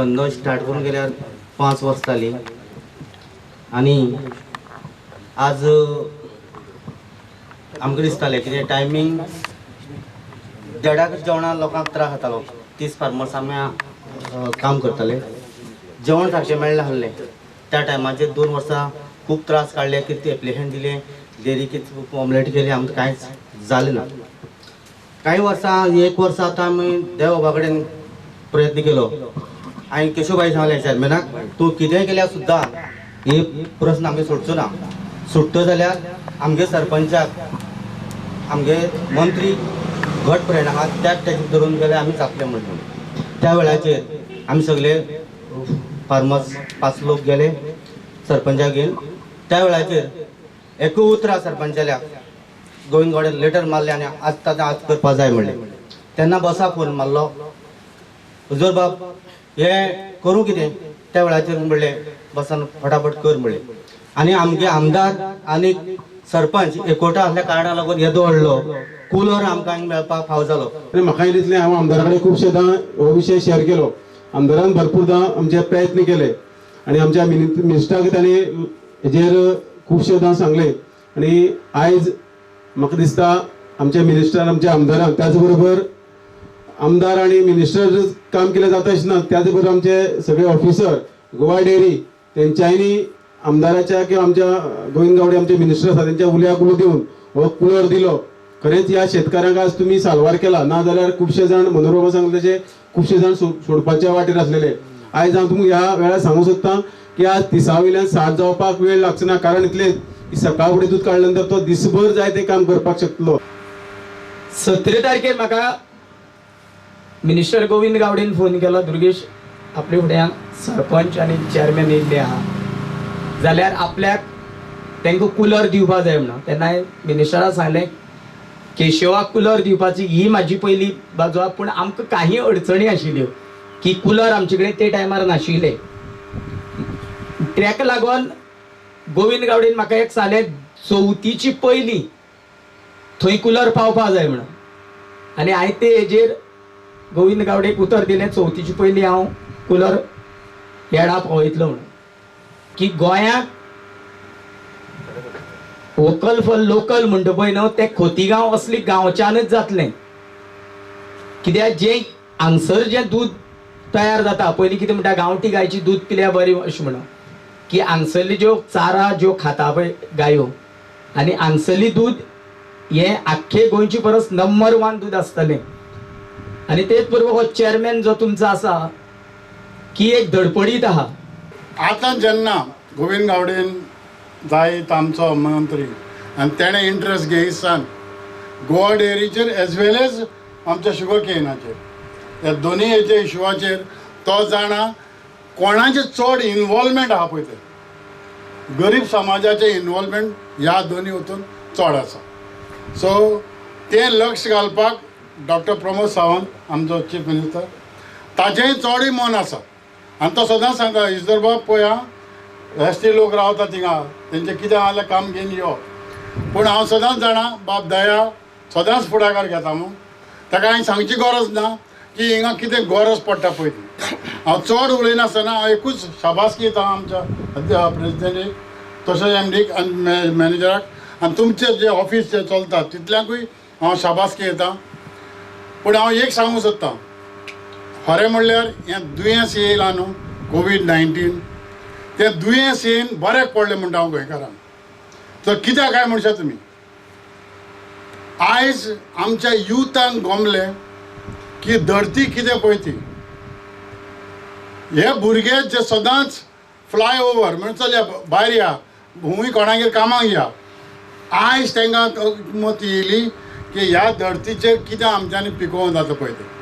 धंदो स्टार्ट करून गेल्यार 5 वर्सां जालीं आनी आज आमकां दिसतालें कितें टायमींग देडाक जेवणाक लोकांक त्रास जातालो. 30 फार्मर्स आमी काम करताले, जेवण सारकें मेळनासलें. त्या टायमाचेर 2 वर्सां खूब त्रास काडले. कितें एप्लिकेशन दिलें, डेरीक ऑमलेट केली, आमकां कांयच जालें ना. कांय वर्सां, एक वर्स आतां आमी देव बाबा कडेन प्रयत्न केलो. हांवें केशवभाई सांगलें चेअरमॅनाक, तूं कितेंय केल्यार सुद्दां हे प्रस्न आमगे सोडचो ना. सोडटो जाल्यार आमगे सरपंचाक, आमगे मंत्री घट प्रेरणा आहा, त्याच तेजे धरून गेल्यार आमी जातले म्हणून. त्या वेळाचेर आमी सगळे फार्मर्स पांच लोक गेले सरपंचाक घेवन. त्या वेळाचेर एकूय उतरां सरपंचाल्या गोविंद गावडे लेटर मारले आनी आज ताका आज करपा जाय म्हणलें. तेन्ना बसा फोन मारलो, जर बाब हे करूं कितें? त्या वेळाचेर म्हणलें, बसान फटाफट कर म्हणलें. आनी आमगे आमदार आनी सरपंच एकवटा आसल्या कारणाक लागून येदो व्हडलो कुलर आमकां हांगा मेळपाक फाव जालो. आनी म्हाकाय दिसलें, हांव आमदारा कडेन खुबशेदां हो विशय शेअर केलो. आमदारान भरपूरदां आमचे प्रयत्न केले आनी आमच्या मिनिस्टराक ताणें हेजेर खुबशेदां सांगलें. आनी आयज म्हाका दिसता आमच्या मिनिस्टरान, आमच्या आमदारान, त्याच बरोबर आमदार आनी मिनिस्टर काम केलें जाता अशें ना, त्याच बरोबर आमचे सगळे ऑफिसर गोवा डेअरी तेंच्यांनी आमदाराच्या किंवा आमच्या गोविंद गावडे आमचे मिनिस्टर आसा तेंच्या उल्याक उलो दिवन हो कुलर दिलो. खरेंच ह्या शेतकारांक आज तुमी साल्वार केला. ना जाल्यार खुबशे जाण, मनोरमा सांगले तशें, खुबशे जाण सोडपाच्या वाटेर आसलेले. आयज हांव तुमकां ह्या वेळार सांगूंक सोदतां की आज 30 वयल्यान 60 जावपाक वेळ लागचो ना, कारण इतलें की सकाळ फुडें दूद काडल्या नंतर तो दिसभर जाय तें काम करपाक शकतलो. 17 तारखेर म्हाका मिनिस्टर गोविंद गावडेन फोन केलो, दुर्गेश, आपले फुड्यान सरपंच आनी चेअरमॅन येयल्ले आहा जाल्यार आपल्याक तांकां कुलर दिवपा जाय म्हणून. तेन्ना हांवें मिनिस्टराक सांगलें, केशवाक कुलर दिवपाची ही म्हाजी पयली बाजू आहा, पूण आमकां काही अडचणी आशिल्ल्यो की कुलर आमचे कडेन ते टायमार नाशिल्ले. तेका लागून गोविंद गावडेन म्हाका एक सांगलें, चवथीची पयली थंय कुलर पावपा जाय म्हणून. आनी हांवें ते हेजेर गोविंद गावडेक उतर दिलें, चवथीची पयली हांव कुलर येडा पावयतलो म्हणून. की गोंयाक वोकल फॉर लोकल म्हणटा पळय न्हू, तें खोतीगांव असली गांवच्यानच जातलें. कित्याक जें हांगसर जें दूद तयार जाता, पयलीं कितें म्हणटा, गांवठी गायची दूद पिल्यार बरी अशें म्हणून, की हांगसरली ज्यो चारा ज्यो खाता पळय गायो आनी हांगसरली दूद हें आख्खे गोंयचे परस नंबर वन दूद आसतलें. आनी तेच बरोबर हो चेअरमॅन जो तुमचो आसा की एक धडपडीत आहा. आतां जेन्ना गोविंद गावडेन जायत आमचो मंत्री आनी तेणें इंट्रस्ट घेयसान गोवा डेअरीचेर एज वेल एज आमच्या शुगर केनाचेर, ह्या दोनूय हेच्या इशुवाचेर तो जाणा कोणाचें चड इनवॉल्वमेंट आहा पळय तें गरीब समाजाचें इनवॉल्वमेंट ह्या दोनूय हितून चड आसा. सो तें लक्ष घालपाक डॉक्टर प्रमोद सावंत आमचो चीफ मिनिस्टर ताचेंय चडूय मन आसा. आनी तो सदांच सांगता, इजदर बाब पळय आं, एस टी लोक रावता थिंगा, तेंचें कितें आहा जाल्यार काम घेवन यो. पूण हांव सदांच जाणा बाब दया सदांच फुडाकार घेता म्हूण. ताका हांवें सांगची गरज ना की हिंगा कितें गरज पडटा पळय ती. हांव चड उलयनासतना हांव एकूच शाबासकी दिता आमच्या प्रेजिडेंटीक, तशेंच एमडीक आनी मॅनेजराक आनी तुमचे जे ऑफीस जे चलता तितल्यांकूय हांव शाबासकी दिता. पूण हांव एक सांगूंक सोदतां, खरें म्हणल्यार हें दुयेंस येयलां न्हू कोवीड-19, तें दुयेंस येवन बऱ्याक पडलें म्हणटा हांव गोंयकारांक. तर कित्याक काय म्हणशात तुमी, आयज आमच्या युथांक गमलें की धरती कितें पळय ती. हे भुरगे जे सदांच फ्लाय ओवर म्हणजे चल या भायर या, भुंय कोणागेर कामाक या, आयज तांकां मत येयली की ह्या धरतीचेर कितें आमच्यांनी पिकोवंक जाता पळय तें.